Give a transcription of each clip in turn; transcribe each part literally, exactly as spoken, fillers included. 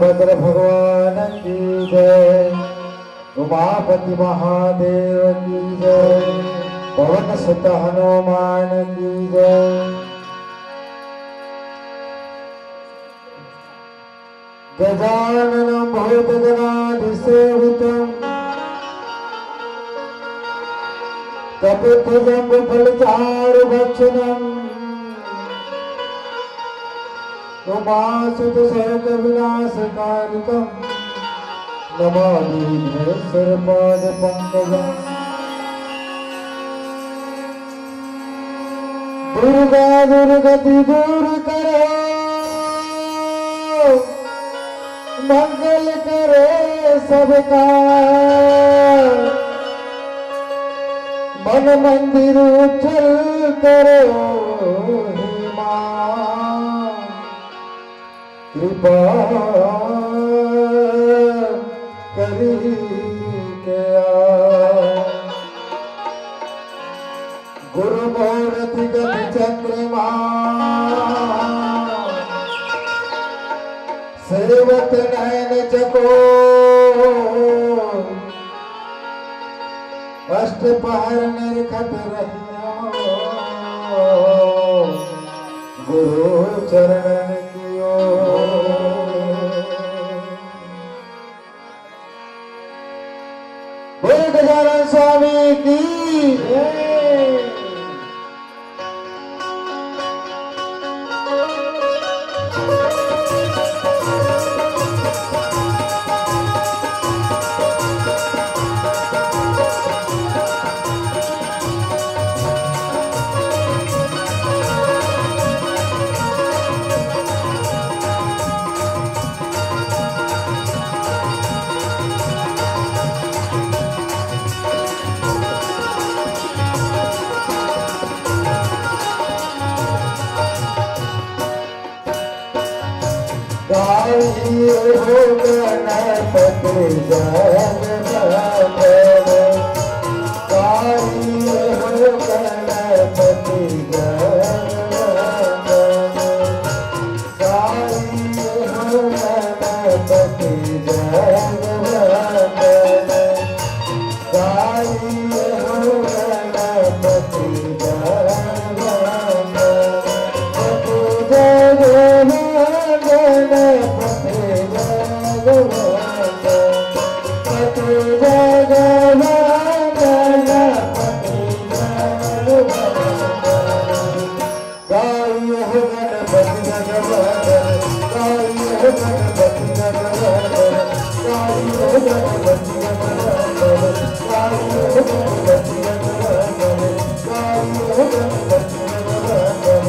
शंकर भगवान की जय, उमापति महादेव की जय, पवन सुत हनुमान की जय। गजाननं भूतगणादिसेवितं कपित्थजम्बूफलचारुभक्षणं उमासुतसहगणरघुनाथान्वितं नमामि विघ्नेश्वरपादपङ्कजम्। दुर्गा दुर्गति दूर करो, मंगल करे सबका। मन मंदिर उज्जवल करो हे माँ, कृपा करी के आ। गुरु मूरति गति चंद्रमा, सेवत नैन चकोर। अष्ट पहर निरखत रहियो, गुरु चरणन की ओर। बोल गजानन स्वामी की जय। गाई हो गणपति जगवंदन, गाई हो गणपति जगवंदन, गाई हो गणपति जगवंदन। गाई हो गणपति जगवंदन, गाई हो गणपति जगवंदन, गाई हो गणपति जगवंदन, गाई हो गणपति जगवंदन, गाई हो गणपति जगवंदन।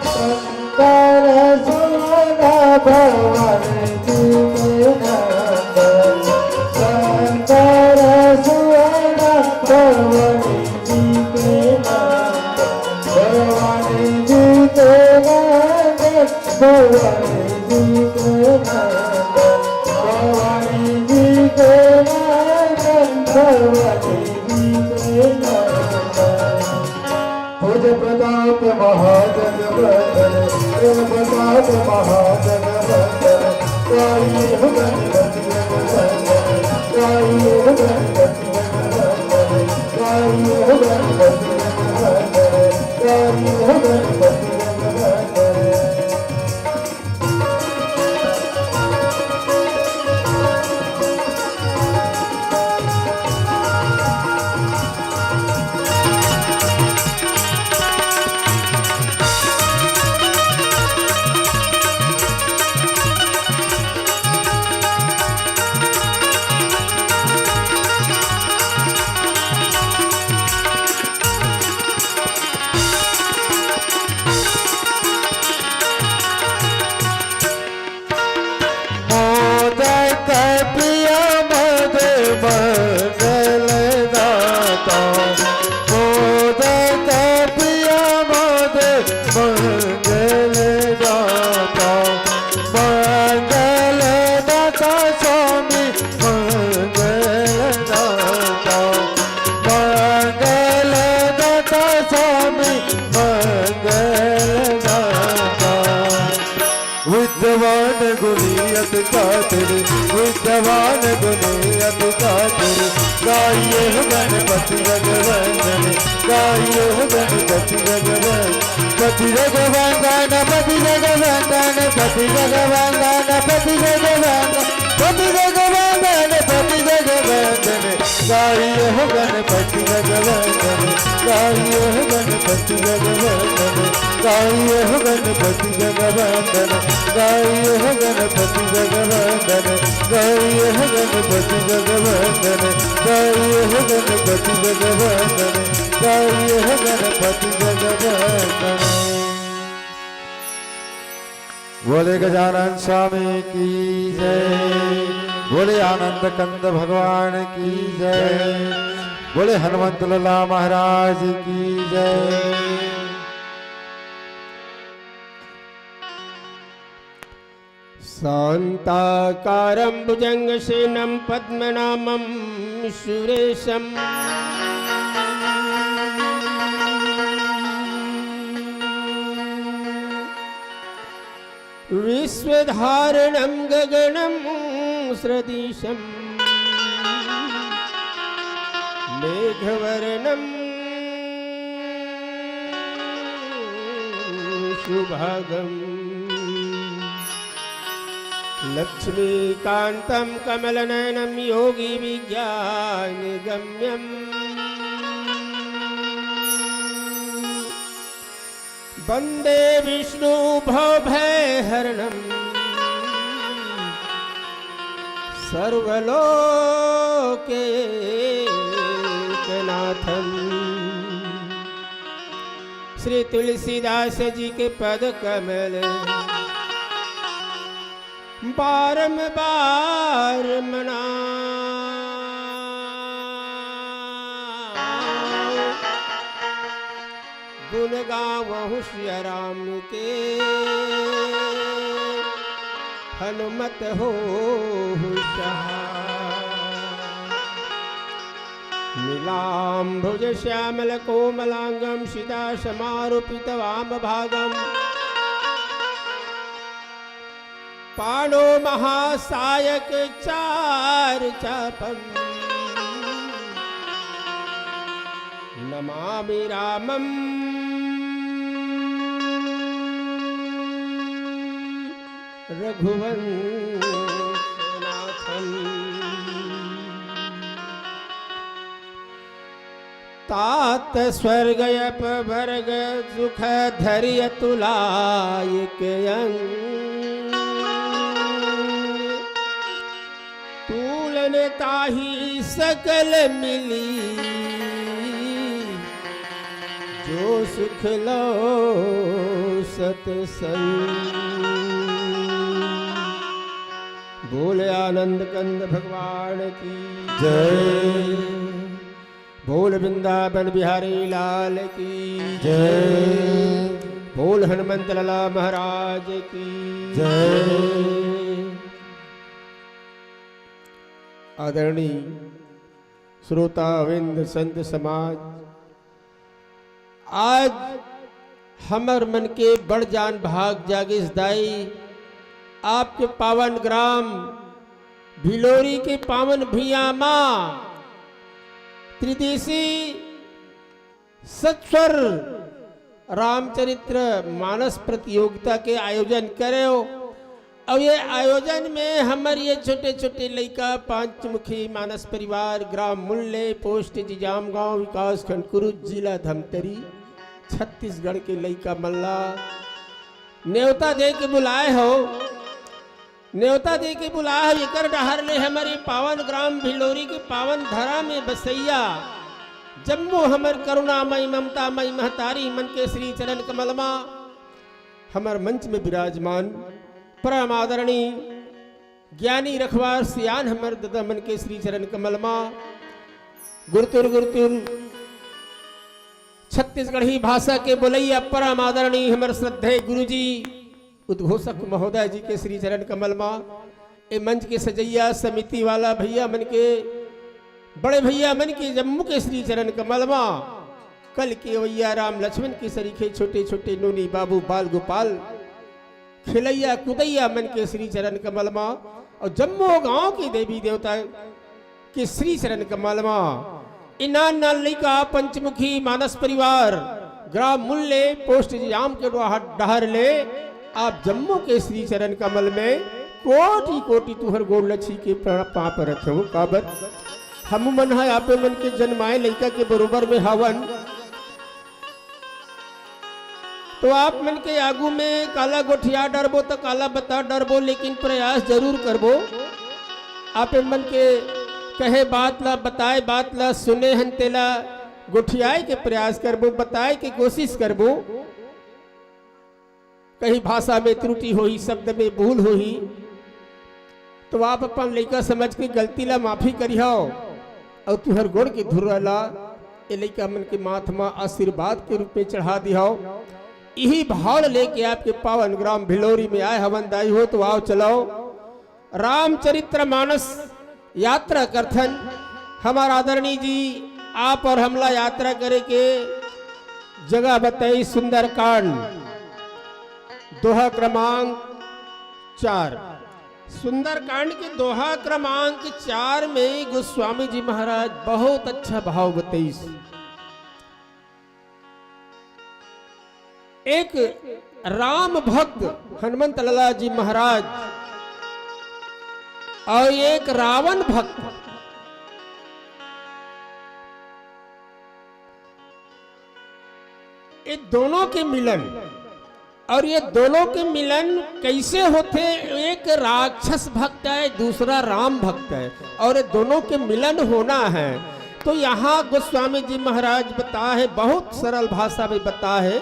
शंकर सुवन भवन जी के नंदन, शंकर सुवन भवन जी के नंदन, भवन जी के नंदन, भवन जी के नंदन, भवन जी के नंदन, भवन जी के नंदन। तेज प्रताप महाजगवंदन, तेज प्रताप महाजगवंदन, गाई हो गणपति जगवंदन, गाई हो गणपति जगवंदन, गाई हो गणपति जगवंदन, गाई हो गणपति जगवंदन। चातुर विद्वान गुणी अति चातुर। गाइए हो गणपति जगवंदन, गाइए हो गणपति जगवंदन। पति जगवंदन, पति जगवंदन, पति जगवंदन, पति जगवंदन, पति जगवंदन, पति जगवंदन। गाइए हो गणपति जगवंदन, गाइए हो गणपति जगवंदन, गाइए हो गणपति जगवंदन, गाइए हो गणपति जगवंदन, गाइए हो गणपति जगवंदन, गाइए हो गणपति जगवंदन, गाइए हो गणपति जगवंदन। बोले गजानन स्वामी की जय, बोले आनंद कंद भगवान की जय, बोले हनुमंत लला महाराज की जय। शांताकारं भुजंगशयनं पद्मनाभं सुरेशम्। विश्वधारणं गगनं सदृशं मेघवर्णं शुभांगम्। लक्ष्मीकान्तं कमलनयनं योगिविज्ञानगम्यम्। वन्दे विष्णुभवभयहरणं सर्वलोकैकनाथम्। श्री तुलसीदास जी के पद कमल बारंबार मनाओ। गुण गावहु सिया राम के, हनुमत होहु सहाय। नीलांबुज श्यामल कोमलांगम सीता समारूपित वाम भागम। पाणो महासायक चार चापम। नमामि रामं रघुवंशनाथम्। तात स्वर्ग अपवर्ग सुख धरि अतुलायक अंग। तूल न ताहि सकल मिली, जो सुख लो सतसंग। बोल आनंद कंद भगवान की जय। बोल वृंदावन बिहारी लाल की जय। बोल हनुमंत लाला महाराज की जय। आदरणीय श्रोता वृंद संत समाज, आज हमर मन के बड़ जान भाग जागिस दाई, आपके पावन ग्राम भिलोरी के पावन भुइयां मा त्रिदेशी सत्स्वर रामचरित्र मानस प्रतियोगिता के आयोजन करे हो। अउ ये आयोजन में हमर ये छोटे-छोटे लइका पंचमुखी मानस परिवार, ग्राम मुल्ले, पोस्ट जिजामगांव, विकासखंड कुरुद, जिला धमतरी, छत्तीसगढ़ के लइका मन ला नेवता दे के बुलाए हो। नेवता दे के बुलाए हो, एकर डहर ले हमर ये पावन ग्राम भिलोरी के पावन धरा में बसैया जम्मो हमर करुणामय ममतामय महतारी मन के श्री चरण कमल मा हमर मंच में विराजमान परम आदरणीय ज्ञानी रखवार सियान हमर ददा मन के श्री चरण कमल मा गुरतुर गुरतुर छत्तीसगढ़ी भाषा के बोलैया परम आदरणीय हमर श्रद्धेय गुरुजी उद्घोषक महोदय जी के श्री चरण कमल मा, ए मंच के सजैया समिति वाला भैया मन के, बड़े भैया मन के जम्मो के श्री चरण कमल मा, कल के अवैया राम लक्ष्मण के सरीखे छोटे छोटे नोनी बाबू बाल गोपाल, खेलैया कुदैया मन के श्री चरण कमल मा, अउ जम्मो गांव के देवी देवता के श्री चरण कमल म इनान नान लइका पंचमुखी मानस परिवार ग्राम मूल्य पोस्ट जाम के डोहा डहर ले आप जम्मो के श्री चरण कमल में कोटि कोटि तुहर गोड़ ल छू के प्रण पाप रखे हो। काबर हम मन ह आपे मन के जन्माए लइका के बरोबर में हवन। तो आप मन के आगू में काला गोठिया डरबो तो काला बता डरबो, लेकिन प्रयास जरूर करबो। आप मन के कहे बात ला, बताए बात ला, सुने हन तेला गोठियाए के प्रयास करबो, बताए के कोशिश करबो। कहीं भाषा में त्रुटि होही, शब्द में भूल होही, तो आप अपन लइका समझ के गलती ला माफी करिहव अउ तुहर गोड़ के धुर्रा ला ए लइका मन के माथ म आशीर्वाद के रूप में चढ़ा दिहव। इही भाव लेके आपके पावन ग्राम भिलौरी में आए हवन दाई हो, तो आओ चलो रामचरित्र मानस यात्रा करथन। हमार आदरणीय जी आप और हमला यात्रा करे के जगह बताई सुंदरकांड दोहा क्रमांक चार। सुंदरकांड के दोहा क्रमांक चार में गोस्वामी जी महाराज बहुत अच्छा भाव बतईस। एक राम भक्त हनुमंत लाला जी महाराज और एक रावण भक्त, ये दोनों के मिलन और ये दोनों के मिलन कैसे होथे? एक राक्षस भक्त है, दूसरा राम भक्त है, और ये दोनों के मिलन होना है। तो यहाँ गोस्वामी जी महाराज बता है, बहुत सरल भाषा में बता है,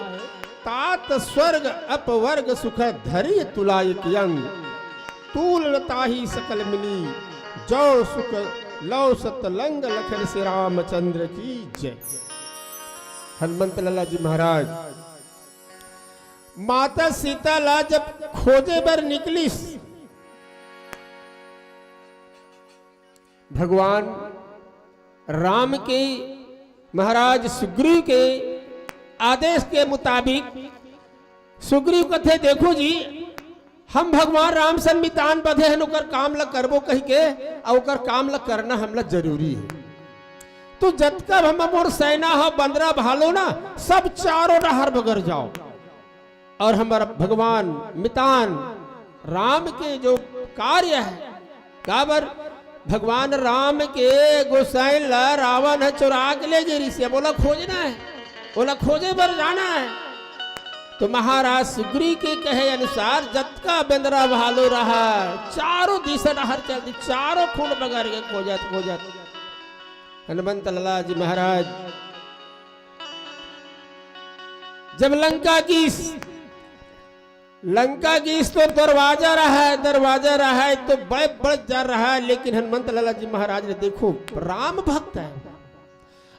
तात स्वर्ग अपवर्ग सुख धरिय तुला एक अंग, तूल न ताहि सकल मिली, जो सुख लौ सत लंग लखन श्री रामचंद्र की जय। हनुमंत लाला जी महाराज माता सीता ला जब खोजे बर निकलिस, भगवान राम के, महाराज सुग्रीव के आदेश के मुताबिक सुग्रीव कथे, "देखो जी, हम भगवान राम सन मितान बधे हन, ओकर काम ल करबो कहि के, अउ ओकर काम ल करना हमला जरूरी है। तो जतका हम मोर सेना ह, बंदरा भालो ना, सब चारों डहर बगर जाओ।" और हमर भगवान मितान राम के जो कार्य है, काबर भगवान राम के गोसाई ला रावण ह चोरा के ले गे रिहिस, अब ओला खोजना है, ओला खोजे बर जाना है। तो महाराज सुग्रीव के कहे अनुसार जतका बेंदरा भालू रहा, चारों दिशा डहर चल दी, चारों खून बगर के खोजत खोजत हनुमंत लाला जी महाराज जब लंका गिस, लंका गिस तो दरवाजा रहा है, दरवाजा रहा है तो बड़े बड़े जा रहा है, लेकिन हनुमंत लाला जी महाराज ने, देखो, राम भक्त है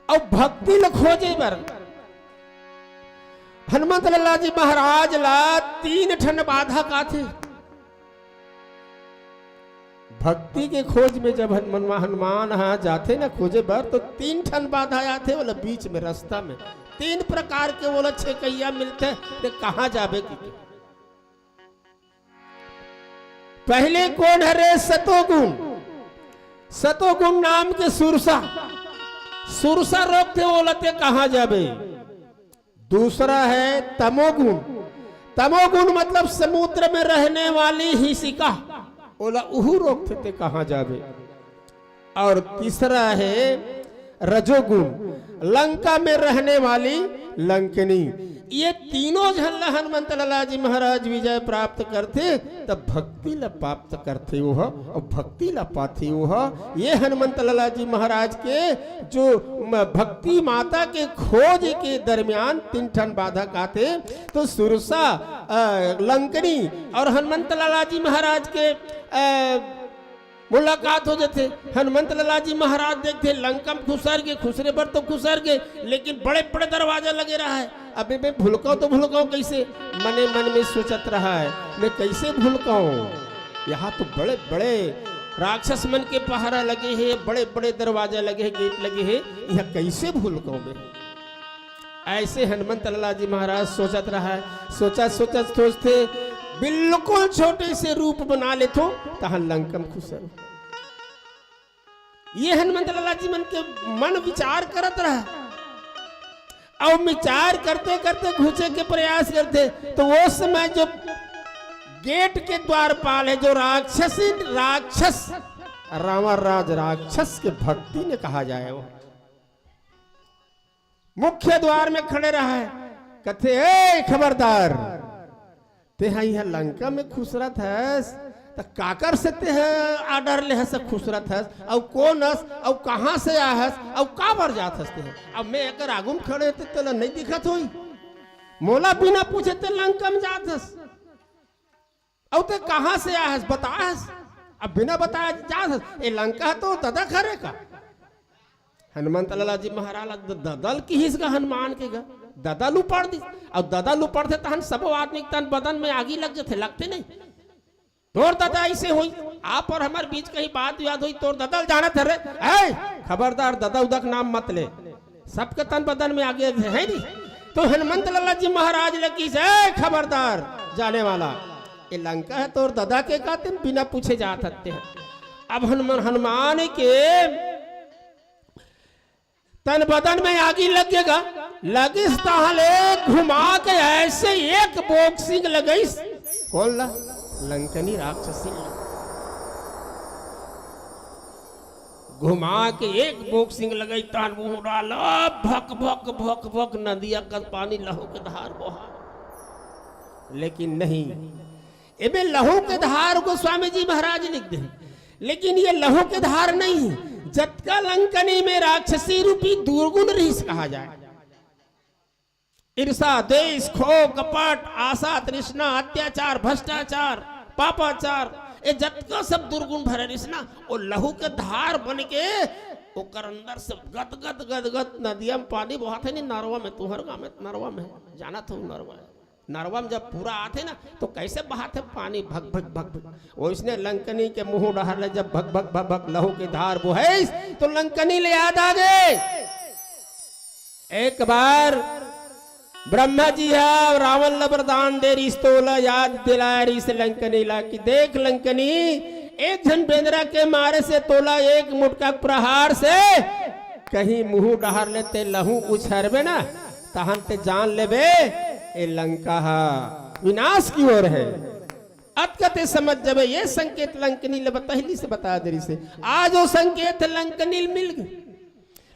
और भक्ति ल खोजे बर हनुमंत लाला जी महाराज ला तीन ठन बाधा का थे। भक्ति के खोज में जब हनुमान, हनुमान ह जाथे ना खोजे बर, तो तीन ठन बाधा आथे, ओला बीच में, रास्ता में तीन प्रकार के ओला छेकैया मिलथे, ते कहाँ जाबे कि? पहले कोन हरे? सतोगुण। सतोगुण नाम के सुरसा, सुरसा रोकथे ओला, ते कहाँ जाबे? दूसरा है तमोगुण। तमोगुण मतलब समुद्र में रहने वाली हिसिका, ओला उहू रोकथे, ते कहाँ जाबे? और तीसरा है रजोगुण, लंका में रहने वाली लंकनी। ये तीनों झन ला हनुमंत लाला जी महाराज विजय प्राप्त करथे, तब भक्ति ला प्राप्त करथे ओह, और भक्ति ला पाथे ओह। ये हनुमंत लाला जी महाराज के जो म-, भक्ति माता के खोज के दरमियान तीन ठन बाधक आथे, तो सुरसा, अ, लंकनी और हनुमंत लाला जी महाराज के, अ, मुलाकात हो जाथे। हनुमंत लाला जी महाराज देखथे, लंका में खुसर गे, खुसरे बर तो खुसर गे, लेकिन बड़े बड़े दरवाजा लगे रहा है। अबे मैं भुलकाऊं तो भुलकाऊं कैसे? मने मन में सोचत रहा है, मैं कैसे भुलकाऊं? यहाँ तो बड़े बड़े राक्षस मन के पहरा लगे हे, बड़े बड़े दरवाजा लगे हे, गेट लगे हे, यहाँ कैसे भुलकाऊं मैं? ऐसे हनुमंत लाला जी महाराज सोचत रहा है। सोचत सोचत सोचथे, बिल्कुल छोटे से रूप बना लेथो, तहाँ लंका म खुसर। ये हनुमंत लाला जी मन के मन विचार करत रहा। अउ विचार करते करते घुसे के प्रयास करथे, तो वो समय जो गेट के द्वारपाल हे, जो राक्षसी, राक्षस, रावण राज राक्षस के भक्तिन कहा जाए, वो मुख्य द्वार में खड़े रहा हे। कथे, "ए खबरदार, तेहा इहाँ लंका में खुसरत हस, त काकर से तेहा order ले हस, खुसरत हस, अउ कोन हस, अउ कहाँ से आए हस, अउ काबर जात हस तेहा? अब मैं एकर आगू म खड़े होते तेला नइ दिखत होही? मोला बिना पूछे ते लंका में जात हस, अउ ते कहाँ से आए हस, बताए हस? अब बिना बताए जात हस, ए लंका ह तोर ददा घर हे का?" हनुमंत लाला जी महाराज ला द-, ददा ल किहिस गा हनुमान के गा, ददा ल उपड़ दिस। अउ ददा ल उपड़थे तहन सबो आदमी के तन बदन में आगी लग जथे, लगथे नहीं? तोर ददा अइसे होही, आप अउ हमर बीच कहीं बात विवाद होही, तोर ददा ल जानत हरे, ए, खबरदार ददा उदा के नाम मत ले, सबके तन बदन में आगी लग जथे, हे नहीं? तो हनुमंत लाला जी महाराज ल किहिस, ए, खबरदार जाने वाला, ए लंका ह तोर ददा के का, तेन बिना पूछे जात हस तेहा? अब हनुमान, हनुमान के तन बदन में आगी लगे गा, लगिस तहाँ ले घुमा के अइसे एक boxing लगइस। कोन ला? लंकनी राक्षसी ला। घुमा के एक boxing लगइस, तहन मुँह डाल, भक भक भक भक नदिया का पानी लहू के धार बोहा। लेकिन नहीं, एमे लहू के धार गोस्वामी जी महाराज लिख दे, लेकिन ये लहू के धार नहीं हे। जतका लंकनी में राक्षसी रूपी दुर्गुण रहिस कहा जाए, ईर्षा, द्वेष, क्षोभ, कपट, आशा, तृष्णा, अत्याचार, भ्रष्टाचार, पापाचार, ये जतका सब दुर्गुण भरे रहिस ना, वो लहू के धार बन के ओकर अंदर से गद गद गद गद नदिया में पानी बोहात हे नहीं, नरवा में, तुँहर गाँव में नरवा में, जानत हो नरवा हे। नरवा में जब पूरा आथे ना, तो कइसे बहाथे पानी भक भक भक भक। वइसने लंकनी के मुँह डहर ले जब भक भक भक भक लहू के धार बोहइस, तो लंकनी ल याद आ गे। एक बार ब्रह्मा जी ह रावण ल वरदान दे रिहिस, त ओला याद दिलाय रिहिस लंकनी ला कि देख लंकनी, एक झन बेंदरा के मारे से तोला एक मुटका प्रहार से कहीं मुँह डहर ले ते लहू उछरबे ना, तहन ते जान लेबे, ए लंका ह विनाश की ओर हे। अतका ते समझ जबे, ये संकेत लंकनी ल बतहिली से बता दे रिहिसे। आज वो संकेत लंकनी ल मिल गे।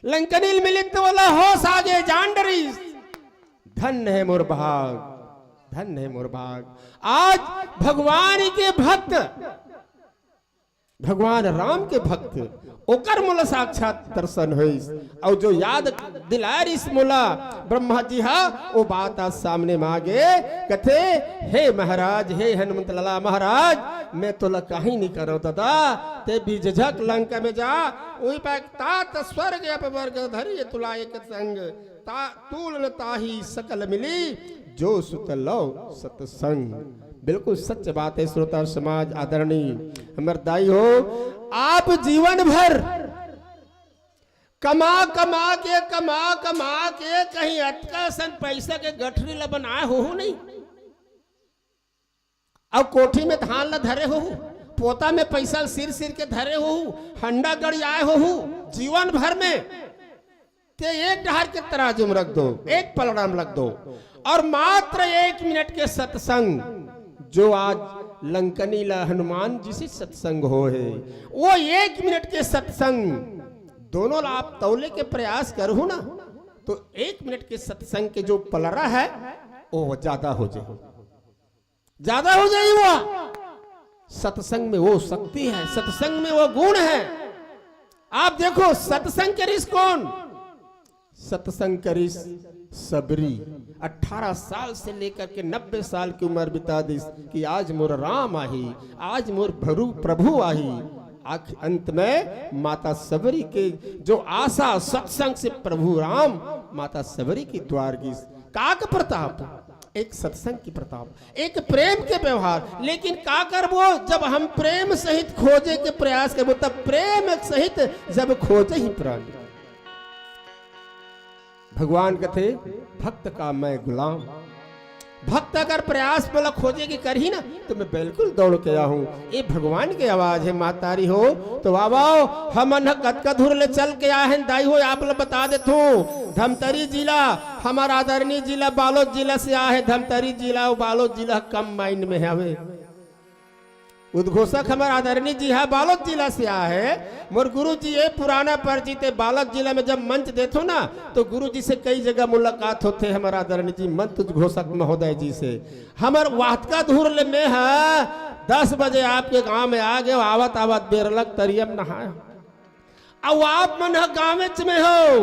लंकनी ल मिलिस त ओला होश आ गे, जान डरिस। धन्य हे मोर भाग, धन्य हे मोर भाग। आज भगवान के भक्त भगवान राम के भक्त, ओकर मोला साक्षात दर्शन होइस। अउ जो याद दिलाय रिहिस मोला ब्रह्मा जी ह, ओ बात आज सामने म आ गे। कथे, "हे महाराज, हे हनुमंत लाला महाराज, मैं तोला काहीं नइ करव ददा, ते बिझझक लंका में जा, उही पाय तात स्वर्ग अपवर्ग धरी तुला एक संग।" ता-, तूल न ताही सकल मिली, जो सुत लव सतसंग। बिल्कुल सच बात हे श्रोता समाज, आदरणीय हमर दाई हो, आप जीवन भर कमा कमा के, कमा कमा के कहीं अतका सन पइसा के गठरी ल बनाय होहू नहीं। अउ कोठी में धान ल धरे होहू, पोता में पइसा ल सिर सिर के धरे होहू, हंडा गड़ियाए होहू, जीवन भर में ते एक डहर के तराजू में रख दो, एक पलड़ा में रख दो, अउ मात्र एक मिनट के सत्संग, जो आज लंकनी ल हनुमान जी से सत्संग होहे, वो एक मिनट के सत्संग दोनों ला आप तौले के प्रयास करहू ना, तो एक मिनट के सत्संग के जो पलड़ा हे, वो ज्यादा हो जाही। ज्यादा हो जाही वो। सत्संग में वो शक्ति हे, सत्संग में वो गुण हे। आप देखो, सत्संग करिस कोन? सत्संग करिस सबरी। अठारह साल से लेकर के नब्बे साल की उम्र बिता दिस कि आज मोर राम आही, आज मोर भरू-, प्रभु आही। आख-, अंत में माता सबरी के जो आशा, सत्संग से प्रभु राम माता सबरी के द्वार गिस। का के प्रताप? एक सत्संग की प्रताप, एक प्रेम के व्यवहार। लेकिन का करबो, जब हम प्रेम सहित खोजे के प्रयास करबो, तब प्रेम सहित जब खोजही प्राण। भगवान कथे, "भक्त का मैं गुलाम, भक्त अगर प्रयास मोला खोजे के करही ना, तो मैं बिल्कुल दौड़ के आहूं। ये भगवान के आवाज हे, महतारी हो। तो आवव, हमन ह कतका दूर ले चल के आए हन दाई हो, आप ला बता देथों। धमतरी जिला, हमर आदरणीय जिला बालोद जिला से आए हे। धमतरी जिला अउ बालोद जिला कम माइन में हवे। उद्घोषक हमर आदरणीय जी ह बालोद जिला से आए हे। मोर गुरु जी ए पुराना परिचित ए, बालोद जिला में जब मंच देथों ना, तो गुरु जी से कई जगह मुलाकात होथे हमर आदरणीय जी मंच उद्घोषक महोदय जी से। हमर वातका धूर ले में ह दस बजे आपके गांव में आ गए, आवत आवत बेरलक तरियम नहाए। अउ आप मन ह गाँवेच में हो,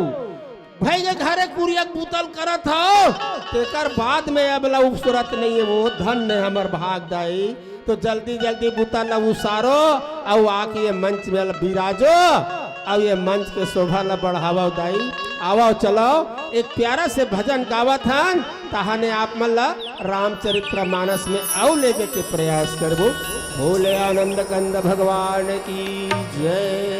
भई के घरे कुरिया के बुता ल करत हो, तेकर बाद में अब ला उपसरत नइ हे, वो धन्य हमर भाग दाई। तो जल्दी जल्दी बुता ला उसारो, अउ आके ये मंच में ला बिराजो, अउ ये मंच के शोभा ला बढ़ावव दाई। आवव चलो, एक प्यारा से भजन गावत हन, तहाने आप मन ला रामचरित्र मानस में अउ लेगे के प्रयास करबो। बोले आनंद कंद भगवान की जय।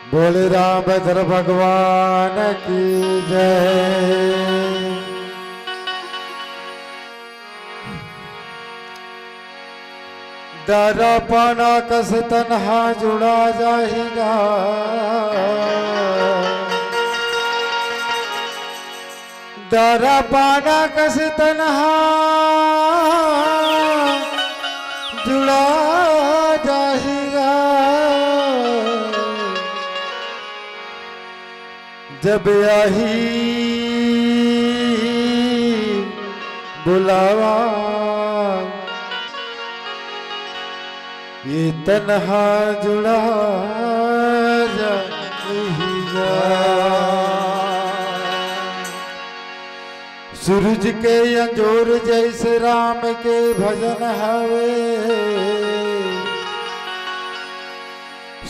बोले रामभद्र भगवान की जय। दारा पाना कस तन हा जुड़ा जाही गा। दारा पाना कस तन हा जुड़ा जाही गा। जब आही बुलावा, ये तन हा जुड़ा जाही गा। सूरज के अंजोर जइसे राम के भजन हवे।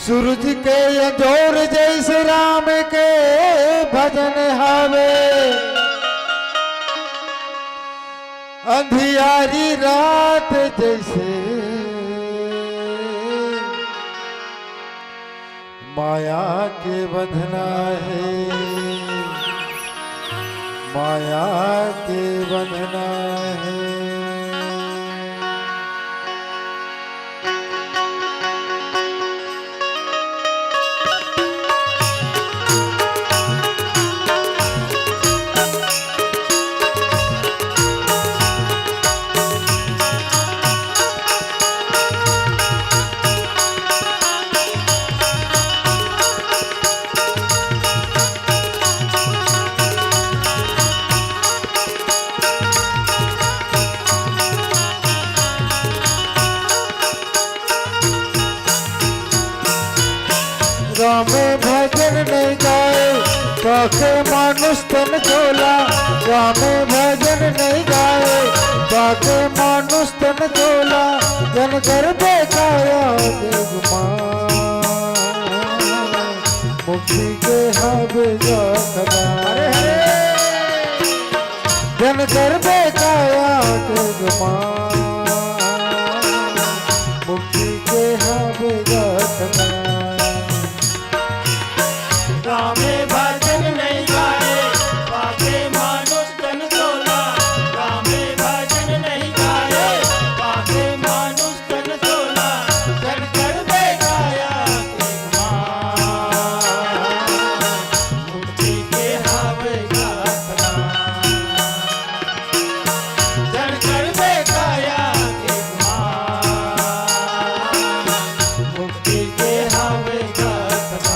सूरज के अंजोर जइसे राम के भजन हवे। अंधियारी रात जइसे माया के बंधना हे, माया के बंधना हे। रामे भजन नहीं गाए, पाके मानुष तन चोला। रामे भजन नहीं गाए, पाके मानुष तन चोला। जन करबे काया देव माँ, मुक्ति के हवे जखना। हरे हरे। जन करबे काया देव माँ, मुक्ति के हवे जखना। रामे भजन नहीं गाए, पाके मानुष तन चोला। रामे भजन नहीं गाए, पाके मानुष तन चोला। जन करबे काया देव माँ, मुक्ति के हवे जखना। जन करबे काया देव माँ, मुक्ति के हवे जखना।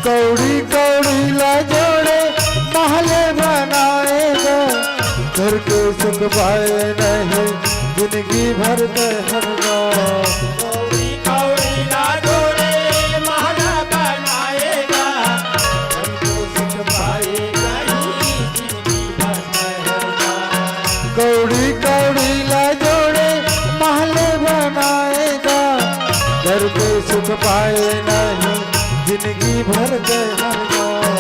कौड़ी कौड़ी ला जोड़े महल बनाए गा, घर के सुख पाए नहीं जिंदगी भर दहर गा। कौड़ी कौड़ी ला सुख पाए नहीं जिंदगी भर के हर गाँव।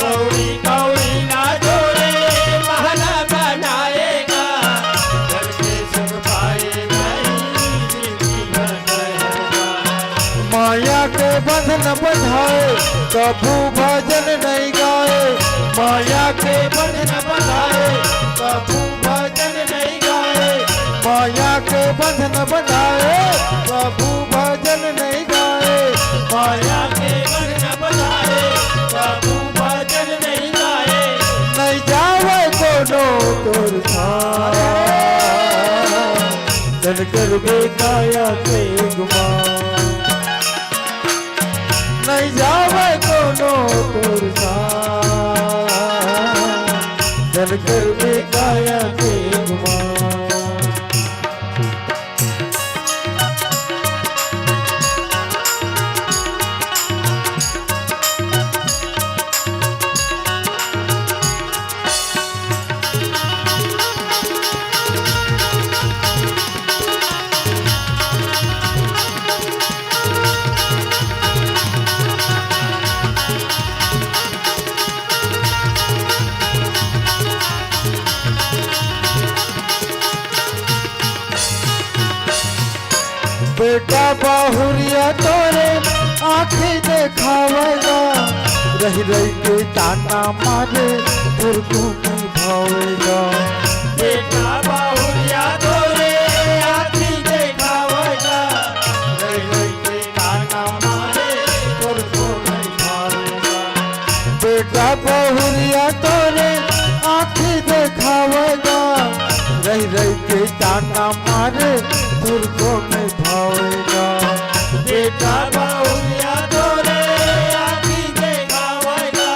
कौड़ी कौड़ी ना जोड़े महल बनाएगा, घर के सुख पाए नहीं जिंदगी भर के हर गाँव। माया के बंधन बंधाए, कभू भजन नहीं गाए। माया के बंधन बंधाए, कभू भजन नहीं गाए। माया के बंधन बंधाए, कभू भजन नहीं गाए। माया के बंधन बंधाए, कभू भजन नहीं गाए। नहीं जावे कोनो तोर साथ, जन करबे काया के गुमान। नहीं जावे कोनो तोर साथ, जन करबे काया के गुमान। बेटा बहुरिया तोरे आँखी देखावेगा, रहि रहि के ताना मारे, तोर को निभावेगा। बेटा बहुरिया तोरे आँखी देखावेगा, रहि रहि के ताना मारे, तोर को निभावेगा। बेटा बहुरिया तोरे आँखी देखावेगा, रहि रहि के ताना मारे, तोर को निभावेगा। बेटा बहुरिया तोरे आँखी देखावेगा,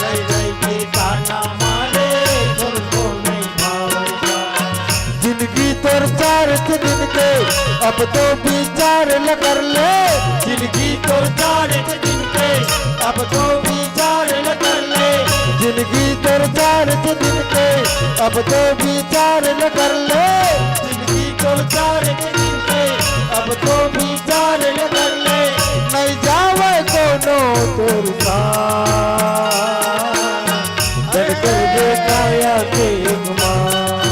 रहि रहि के ताना मारे, तोर को निभावेगा। जिंदगी तोर चार दिन के, अब तो विचार ल कर ले। जिंदगी तोर चार दिन के, अब तो विचार ल कर ले। जिंदगी तोर चार दिन के, अब तो विचार ल कर ले। जिंदगी तोर चार दिन के, अब तो विचार ल कर ले। नहीं जावे कोनो तोर साथ, जन करबे काया के गुमान।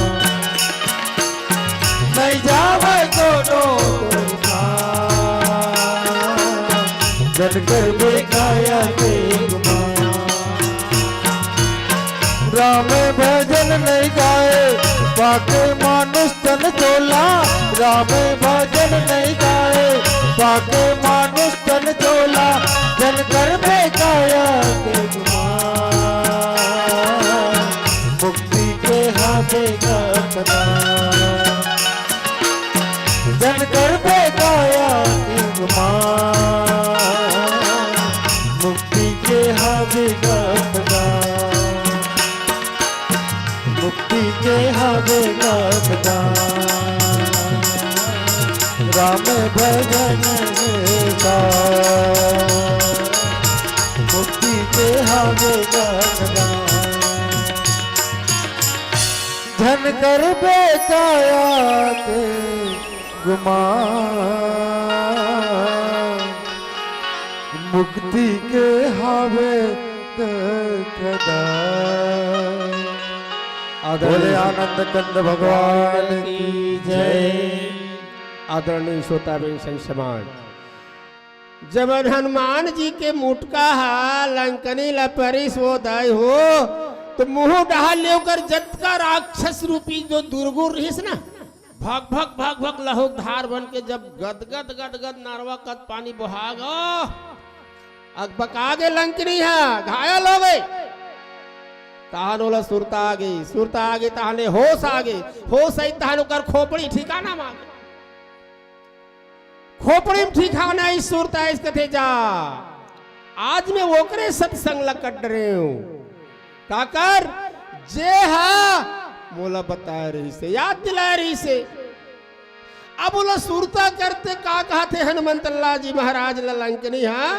नहीं जावे कोनो तोर साथ, जन करबे काया के गुमान। राम भजन नहीं गाए, पाके मानुष तन चोला। राम भजन नहीं गाए, पाके मानुष तन चोला। जन करबे काया के गुमान, मुक्ति के हाथे गतदा। जन करबे काया के गुमान, मुक्ति के हाथे गतदा। मुक्ति के हवे गतदा, राम भजन का। मुक्ति के हवे गतदा, जन करबे काया के गुमान, मुक्ति के हवे गतदा। आदरणीय भोले आनंद कंद भगवान की जय। आदरणीय श्रोताबिन संत समाज, जब हनुमान जी के मुटका ह लंकनी ल परिस वो दाई हो, तो मुंह डहार ले ओकर जतका राक्षस रूपी जो दुर्गुण रहिस ना, भक भक भक भक लहुक धार बन के जब गदगद गदगद नरवा कत पानी बोहा गा, अकबका गे लंकनी ह, घायल हो गे। तहन ओला सुरता आ गे, सुरता आ गे, तहन ले होश आ गे, होश आई तहन ओकर खोपड़ी ठिकाना म आ गे। खोपड़ी म ठिकाना आई, सुरता आइस, कथे जा, आज मैं ओकरे सत्संग ल कट डरेंव। काकर? जे हा मोला बताए रहिसे, याद दिलाए रहिसे। अब ओला सुरता करते का कहथे हनुमंत लाल जी महाराज ल लंकनी हा,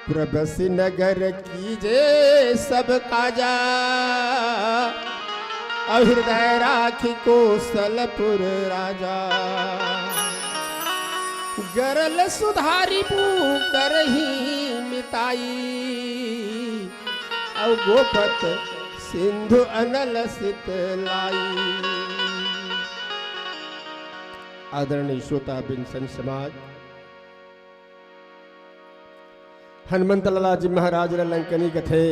प्रभु श्री नगर कीजे सब काजा, अउ हृदय राखी कौशलपुर राजा। गरल सुधारिबू करही मिताई, अउ गोपत सिंधु अनल सितलाई। आदरणीय श्रोता बिन संत समाज, हनुमंत लाला जी महाराज ल लंकनी कथे,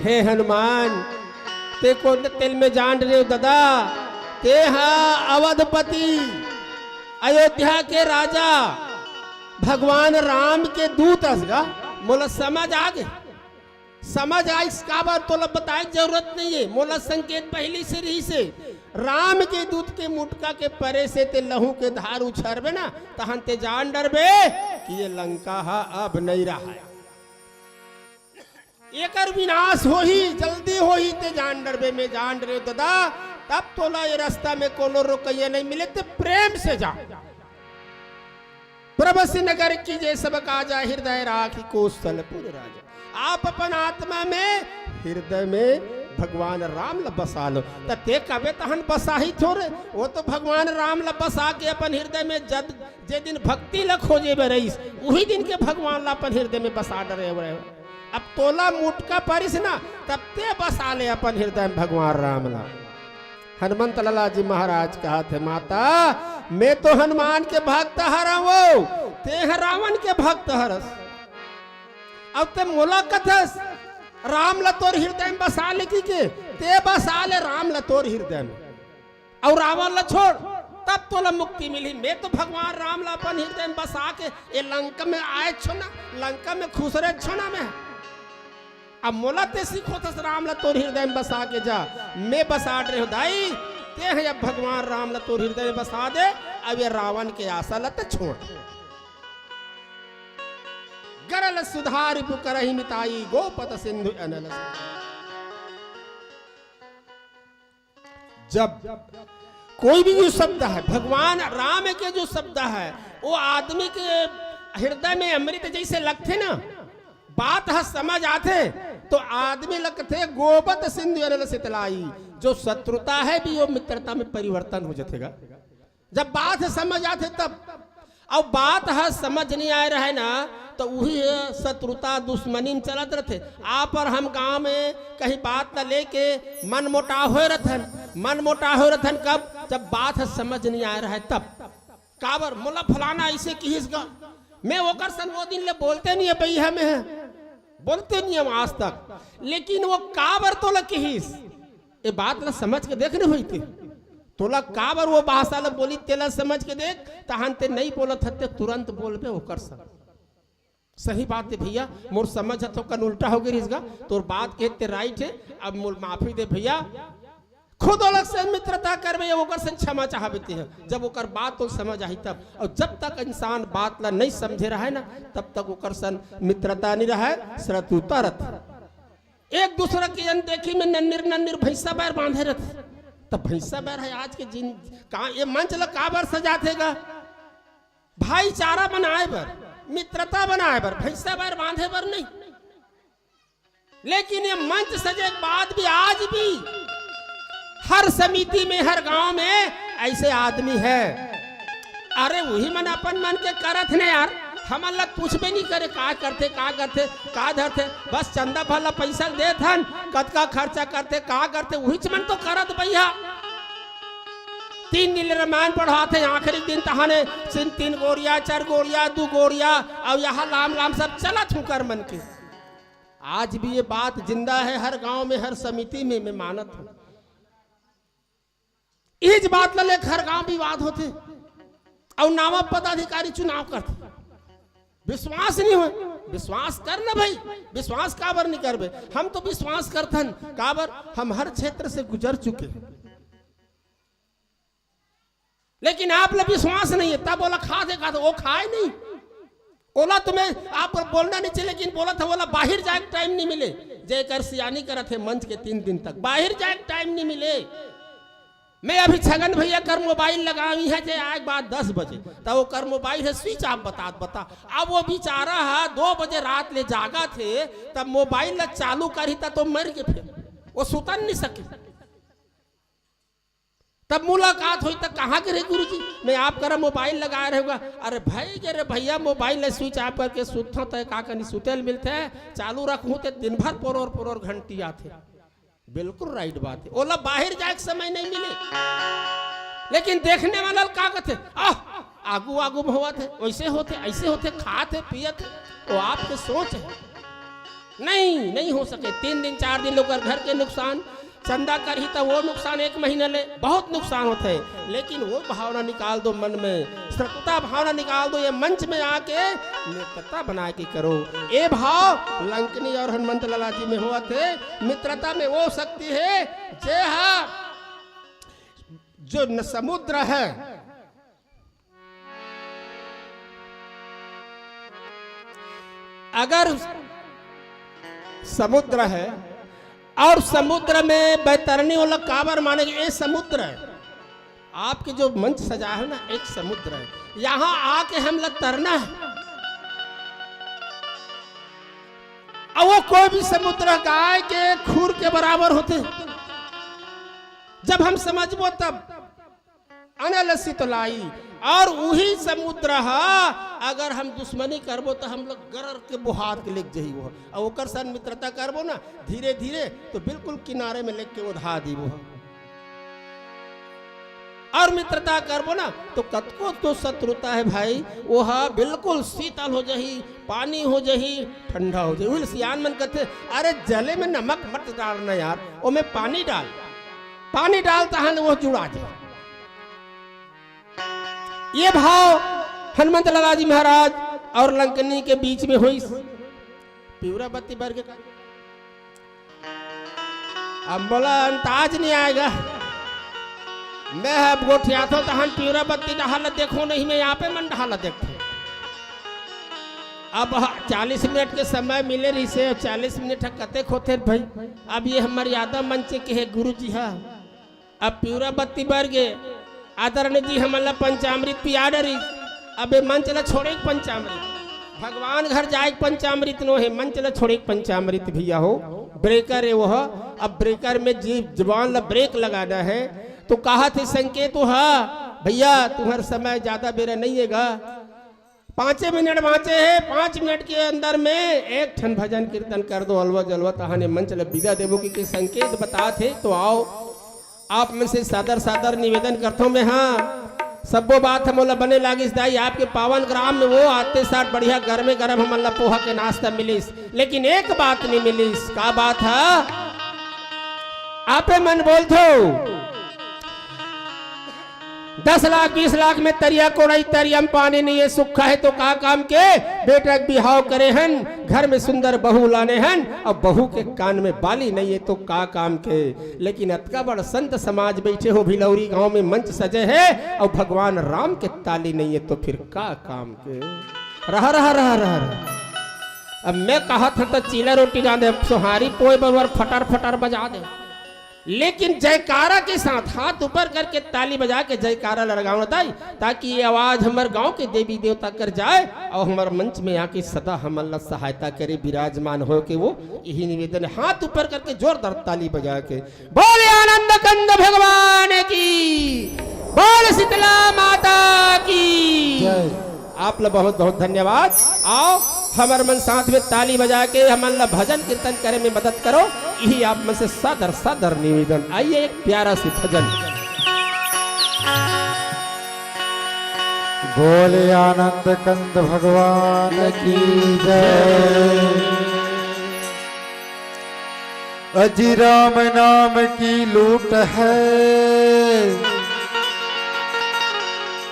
हे हनुमान, ते कोन तेल में जान रहे हो ददा? ते हा अवधपति, अयोध्या के राजा, भगवान राम के दूत अस गा। मोला समझ आ गे, समझ आइस। काबर तोला बताए के जरूरत नहीं है, मोला संकेत पहली से रहिसे। राम के दूत के मुटका के परे से ते लहू के धार उछरबे ना, तहन ते जान डरबे कि ये लंका हा अब नहीं रहा है। एकर विनाश होही, जल्दी होही, ते जान डरबे, मैं जान डरे ददा। तब तोला ये रास्ता में कोनो रोकैया नहीं मिले, ते प्रेम से जा। प्रभु से नगर कीजे सब काजा, हृदय राखी कौशलपुर राजा। आप अपन आत्मा में, हृदय में भगवान राम ल बसा लो। त ते कबे तहन बसाही थोरे, वो तो भगवान राम ल बसा के अपन हृदय में जद, जे दिन भक्ति ल खोजे बर रहीस, उही दिन के भगवान ल अपन हृदय में बसा डरे रहे। अब तोला मुटका परिस ना, तब ते बसा ले अपन हृदय में भगवान राम ला। हनुमंत लाला जी महाराज कहत हे, माता, मैं तो हनुमान के भक्त हरंव, ते ह रावण के भक्त हरस। अब ते मोला कथस, राम ला तोर हृदय में बसा ले की के, ते बसा ले राम ला तोर हृदय में। अउ रावण ला छोड़, तब तोला मुक्ति मिली। मैं तो भगवान राम ला अपन हृदय में बसा के ये लंका में आए छो ना, लंका में खुसरे छो ना मैं। अब मोला ते सिखोथस राम ला तोर हृदय में बसा के जा, मैं बसा डरे हो दाई, ते ह अब भगवान राम ला तोर हृदय में बसा दे, अब ये रावण के आशा ला ते छोड़। गरल सुधारिबू करही मिताई, गोपत सिंधु अनल। जब कोई भी जो शब्द है, भगवान राम के जो शब्द है, वो आदमी के हृदय में अमृत जैसे लगथे ना, बात ह समझ आथे, तो आदमी लगथे गोपत सिंधु अनल सितलाई। जो शत्रुता है भी वो मित्रता में परिवर्तन हो जाथेगा। जब बात ह समझ आथे तब, अउ बात ह समझ नहीं आए रहे ना, तो उही ह शत्रुता दुश्मनी में चलत रहथे। आप अउ हम गांव में कहीं बात ला लेके मन मोटाव होए रहथन, मन मोटाव होए रहथन कब? जब बात ह समझ नहीं आए रहे तब। काबर मोला फलाना ऐसे किहिस गा, मैं ओकर सन वो दिन ले बोलते नहीं है, बइहा में है, बोलते नहीं हम आज तक। लेकिन वो काबर तोला किहिस, ये बात ला समझ के देख नहीं होई ते। तोला काबर वो भाषा ला बोली, तेला समझ के देख, तहन ते नहीं बोलत हते, तुरंत बोलबे ओकर सन। सही बात है भैया, मोर समझ ह थोकन उल्टा हो गई रिहिस गा, तोर बात के ते राइट है, अब मोर माफी दे भैया। खुद ओलग से मित्रता करबे या ओकर सन क्षमा चाहबे ते ह, जब ओकर बात तो समझ आही तब। और जब तक इंसान बात ला नहीं समझे रहे ना, तब तक ओकर सन मित्रता नहीं रहे, शत्रुता रहत। एक दूसरा के अनदेखी में नन्निर नन्निर भैंसा बैर बांधे रहत। तब भैंसा बैर है आज के जिन का, ये मंच ला काबर सजाथे गा? भाईचारा बनाए बर, मित्रता बनाए बर, भैंसा बैर बांधे बर नहीं। लेकिन ये मंच सजे के बाद भी आज भी हर समिति में, हर गांव में ऐसे आदमी है। अरे उही मन अपन मन के करत ने यार, हमन ला पूछबे नहीं करे का करथे, का करथे, का धरथे। बस चंदा भर ला पैसा देत हन, कतका खर्चा करथे, का करथे, उहीच मन तो करत भैया। तीन दिन ले रामायण पढ़ाथे, आखिरी दिन तहाने सिन तीन गोरिया, चार गोरिया, दू गोरिया, अउ यहाँ लाम लाम सब चलत हूँ कर मन के। आज भी ये बात जिंदा है, हर गांव में, हर समिति में मैं मानत हूँ। इस बात ला लेकर हर गांव विवाद होथे, अउ नावा पदाधिकारी चुनाव करथे। विश्वास नहीं होय, विश्वास कर ना भाई, विश्वास काबर नहीं करबे? हम तो विश्वास करथन, काबर हम हर क्षेत्र से गुजर चुके हैं। लेकिन आप ला विश्वास नहीं है, तब ओला खाथे, खाथे, वो खाए नहीं। ओला तुम्हें आप बोलना नहीं चाहिए, लेकिन बोलत हे, ओला बाहिर जाए के टाइम नहीं मिले। जेकर सियानी करत हे मंच के तीन दिन तक, बाहिर जाए के टाइम नहीं मिले। मैं अभी छगन भैया कर मोबाइल लगावी है, जे आए के बाद दस बजे, तब ओकर मोबाइल है स्विच ऑफ बतात बता। अब वो बेचारा है दो बजे रात ले जागथे, तब मोबाइल ला चालू करही, तब तो मर के फिर वो सुतन नहीं सके। तब मुलाकात होई, त कहाँ के रे गुरुजी, मैं आप करा मोबाइल लगाए रहूँगा। अरे भाई गे रे भैया, मोबाइल ले स्विच ऑफ करके सुतथों, तय का कनी सुते ल मिलथे, चालू रखहूँ ते दिन भर पोरोर पोरोर घंटी आथे। बिल्कुल राइट बात हे, ओला बाहिर जाए के समय नहीं मिले, लेकिन देखने वाला ल का कथे, आह, आगू आगू में होवत हे, वैसे होथे, ऐसे होथे, खात हे, पियत हे, वो आपके सोच हे। नहीं, नहीं हो सके। तीन दिन, चार दिन ओकर घर के नुकसान, चंदा करही त वो नुकसान, एक महीना ले बहुत नुकसान होथे, लेकिन वो भावना निकाल दो मन में, सतता भावना निकाल दो, ये मंच में आके मित्रता बना के करो। ये भाव लंकनी और हनुमंत लाला जी में होवत हे। मित्रता में वो शक्ति हे, जे हा, जो न समुद्र हे, अगर समुद्र हे और समुद्र में बैतरनी वाला काबर माने, ये समुद्र हे। आपके जो मंच सजा हे ना, एक समुद्र हे, यहाँ आके हमला तरना हे। अब वो कोई भी समुद्र गाय के खूर के बराबर होथे, जब हम समझबो तब। अनल सितलाई, और उही समुद्र हा अगर हम दुश्मनी करबो त हम लोग गरर के बोहार के लेके जही वो, और ओकर सन मित्रता करबो ना धीरे धीरे, तो बिल्कुल किनारे में लेके ओढ़ा दी वो। और मित्रता करबो ना, तो कतको तो शत्रुता हे भाई, वो हा बिल्कुल शीतल हो जही, पानी हो जही, ठंडा हो जही। उहिल सियान मन कथे, अरे जले में नमक मत डालना यार, ओमे पानी डाल, पानी डाल, तहन वो जुड़ा जाए। ये भाव हनुमंत लाला जी महाराज और लंकनी के बीच में होइस। पिवरा बत्ती बर गे का, अब मोला अंदाज नहीं आएगा। मैं अब गोठियाथों तहन पिवरा बत्ती डहाल देखो नहीं, मैं यहाँ पे मन डहाल देखो। अब ह-, चालीस मिनट के समय मिले रहिसे, चालीस मिनट ह कतेक होथे भाई? अब ये हमर यादव मंच के हे गुरु जी हा, अब पिवरा बत्ती बर गे, आदरणीय जी हमन ला पंचामृत पिया डरिस, अब ये मंच ला छोड़े के पंचामृत, भगवान घर जाए के पंचामृत नो हे, मंच ला छोड़े के पंचामृत भैया हो, ब्रेकर हे वो ह। अब ब्रेकर में जी जबान ला ब्रेक लगाना हे, तो कहा थे संकेत वो ह, भैया तुम्हर समय ज्यादा बेरा नहीं हे गा, पाँचे मिनट बाँचे हे, पाँच मिनट के अंदर में एक ठन भजन कीर्तन कर दो, अलवा जलवा तहाने मंच ल बिदा देबो कि, कि संकेत बतात हे, तो आओ, आप मन से सादर सादर निवेदन करथों मैं। हाँ, सब्बो बात ह मोला बने लागिस दाई, आपके पावन ग्राम में वो आते साथ बढ़िया गरमे गरम हमन ला पोहा के नाश्ता मिलिस, लेकिन एक बात नहीं मिलिस। का बात ह? आपे मन बोलथो, दस लाख बीस लाख में तरिया कोड़ई, तरिया में पानी नहीं है, सूखा है तो का काम के? बेटा के बिहाव करे हन, घर में सुंदर बहू लाने हन, अब बहू के कान में बाली नहीं है तो का काम के? लेकिन अतका बड़ संत समाज बैठे हो भिलौरी गांव में, मंच सजे है और भगवान राम के ताली नहीं है तो फिर का काम के? रहा, रहा, रहा, रहा, रहा। अब मैं कहा था तो चीला रोटी रांधे, सोहारी पोए बरवर फटर फटर बजा दे। लेकिन जयकारा के साथ हाथ ऊपर करके ताली बजा के जयकारा लड़गावना ताई, ताकि ये आवाज हमर गांव के देवी देवता कर जाए और हमर मंच में आके सदा हमन ला सहायता करे, विराजमान हो के वो। यही निवेदन है, हाथ ऊपर करके जोरदार ताली बजा के। बोले आनंद कंद भगवान की, बोल शीतला माता की। जय। आप ला बहुत बहुत धन्यवाद। आओ, हमर मन साथ में ताली बजा के हमन ला भजन कीर्तन करे में मदद करो, यही आप मन से सादर सादर निवेदन। आइए, एक प्यारा सी भजन। बोले आनंद कंद भगवान की जय। अजी राम नाम की लूट है,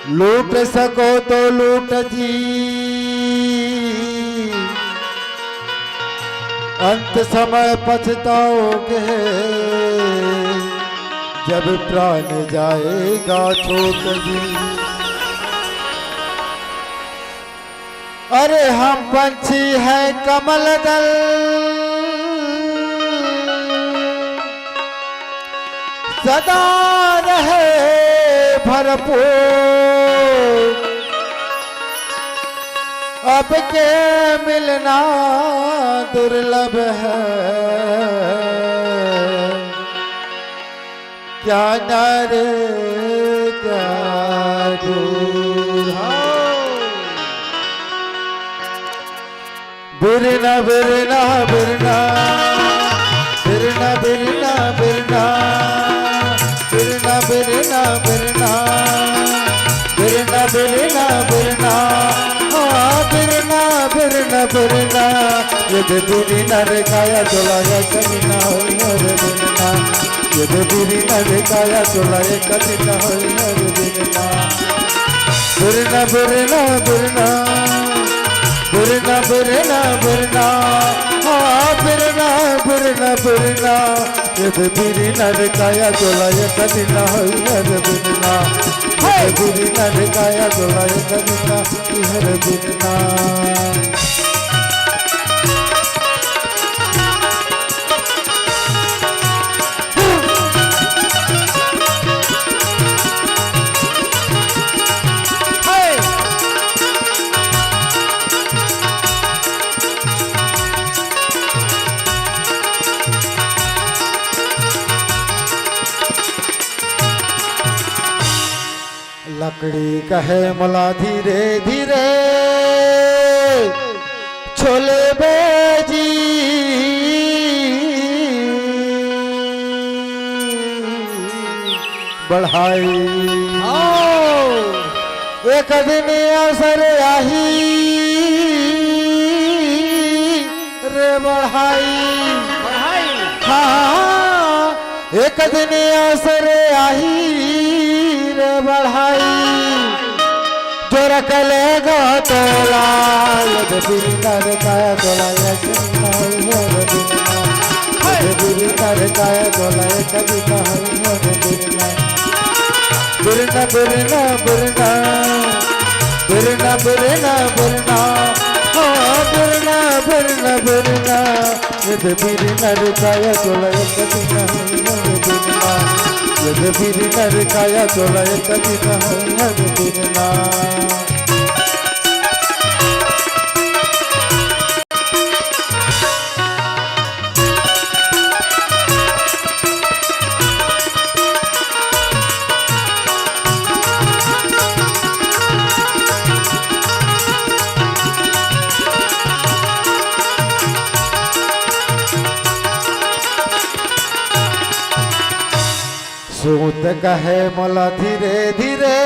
लूट सको तो लूट जी। अंत समय पछताओगे जब प्राण जाएगा छूट जी। अरे हम पंछी हैं कमल दल, सदा रहे भरपूर। अब के मिलना दुर्लभ है, जाना रे क्या दूर। हाँ। बिरना, बिरना, बिरना। बिरना, बिरना, बिरना। बिरना, बिरना, बिरना। बिरना, बिरना, बिरना। हाँ, बिरना, बिरना, बिरना। ये दे बिरना रे काया तोला ये कभी ना होई रे बिरना। ये दे बिरना रे काया तोला ये कभी ना होई रे बिरना। बिरना, बिरना, बिरना। बिरना, बिरना, बिरना। हाँ, बिरना, बिरना, बिरना। ये दे बिरना रे काया तोला ये कभी ना होई रे बिरना। ये दे बिरना रे काया तोला ये कभी ना होई रे बिरना। लकड़ी कहे मोला धीरे धीरे छोले बेजी बढ़ाई। आओ। एक दिन असर आही रे बढ़ाई। बढ़ाई। हाँ, एक दिन असर आही रे बढ़ाई। जोर कले गा तोला, ये बिरना रे काया तोला, ये बिरना रे काया तोला, ये कभी ना होई रे बिरना। बिरना, बिरना, बिरना। बिरना, बिरना, बिरना। हाँ, बिरना, बिरना, बिरना। ये दे बिरना रे काया तोला ये कभी ना होई रे बिरना। ये दे बिरना रे काया तोला ये कभी ना होई रे बिरना। सूत कहे मोला धीरे धीरे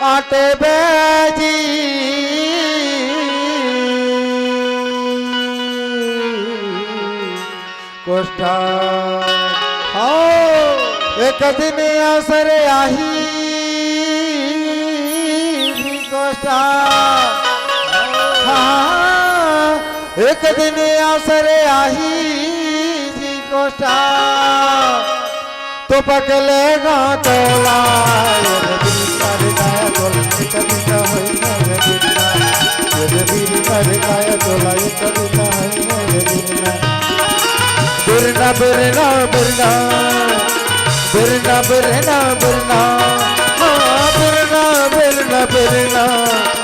आटे बेजी कोष्ठा। हाँ, एक दिन असर आही जी कोष्ठा। हाँ, एक दिन असर आही जी कोष्ठा। तो पकले गा तोला, ये दे बिरना रे काया तोला, ये कभी ना होई रे बिरना। ये दे बिरना रे काया तोला, ये कभी ना होई रे बिरना। बिरना, बिरना, बिरना। बिरना, बिरना, बिरना। हाँ, बिरना, बिरना, बिरना।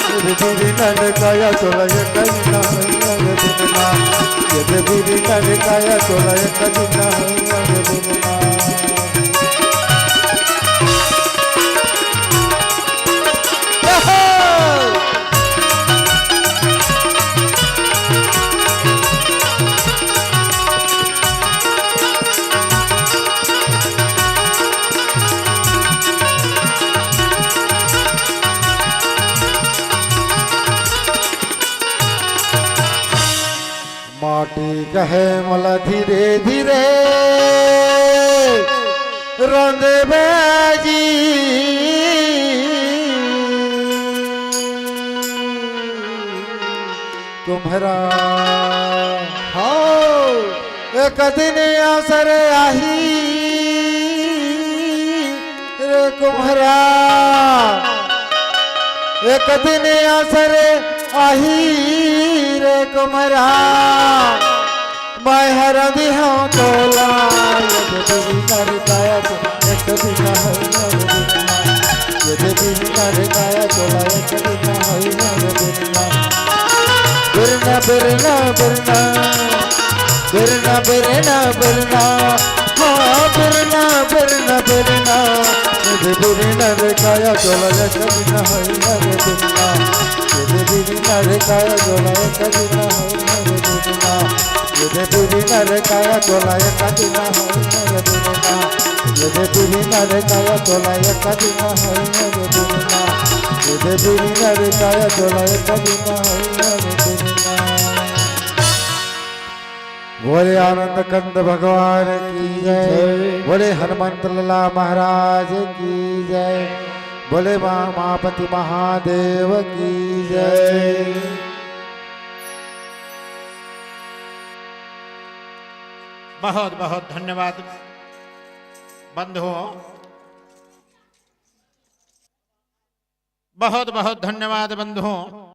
ये दे बिरना रे काया तोला, ये कभी ना होई रे बिरना। ये दे बिरना रे काया तोला, ये कभी ना होई रे बिरना। माटी कहे मोला धीरे धीरे रंधे बेजी तुम्हरा। हाँ, एक दिन असर आही रे कुम्हरा, एक दिन असर आही रे कुम्हरा। मैं हर दिहा तोला, ये दे बिरना रे काया तोला, ये कभी ना होई रे बिरना। ये दे बिरना रे काया तोला, ये कभी ना होई रे बिरना। बिरना, बिरना, बिरना। बिरना, बिरना, बिरना। हाँ, बिरना, बिरना, बिरना, मुझे बिरना रे काया तोला एक दिन होई ना रे बिरना। मुझे बिरना रे काया तोला एक दिन होई ना रे बिरना। मुझे बिरना रे काया तोला एक दिन होई ना रे बिरना। मुझे बिरना रे काया तोला एक दिन होई ना रे बिरना। मुझे बिरना रे काया तोला एक दिन होई ना रे बिरना। बोले आनंद कंद भगवान की जय। जय। बोले हनुमंत लाला महाराज की जय। बोले माँ उमापति महादेव की जय। बहुत बहुत धन्यवाद बंधुओं, बहुत बहुत धन्यवाद बंधुओं।